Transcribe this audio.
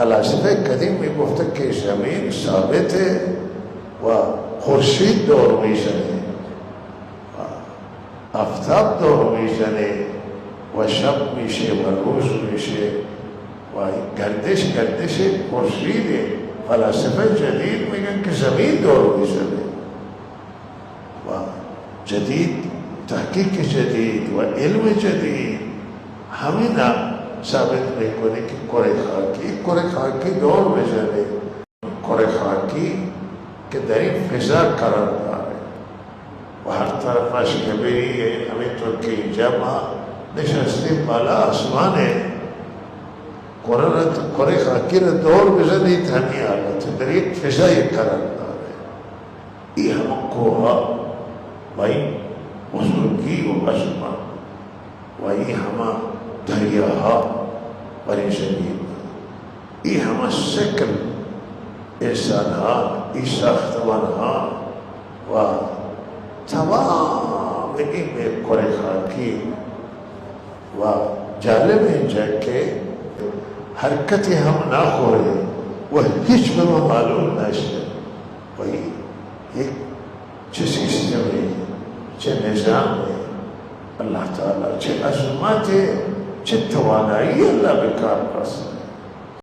فلاسفہ قدیم ءَ گفتگ کہ زمین ثابت ءَ و خورشید دور میزن ءَ، آفتاب دور میزن ءَ و شپ میش ءَ و روز میش ءَ و گردش، گردش خورشید ءَ۔ فلاسفہ جدید میگن کہ زمین دور میزن ءَ۔ و جدید، تحقیق جدید و علم جدید ہمینا ثابت میکنه کہ کرہ خاکی، کرہ خاکی دور میزن ءَ۔ کرہ خاکی کہ در این فضا قرار داره و هر طرفش که بری، همینطور که اینجا ما نشستیم بالا آسمان ءَ، کرہ را، کرہ خاکی را دور بزنیت، ہمی حالت در یک فضای قرار داره۔ ای ہما کوہ ءَ، و ای بزرگی و عظمت، و ای ہما دریا ءَ، بر این زمین، ای ہما شکل انسان ءَ، ای ساختمان ءَ و تمام این کرہ خاکی و جالب اینجا کہ حرکتی ہم نہ خوره و ہچ به ما معلوم نشه۔ و ای یک چه سیستمے، چه نظامے، اللہ تعالی چه عظمتے، چه توانایی اللہ بکار بست۔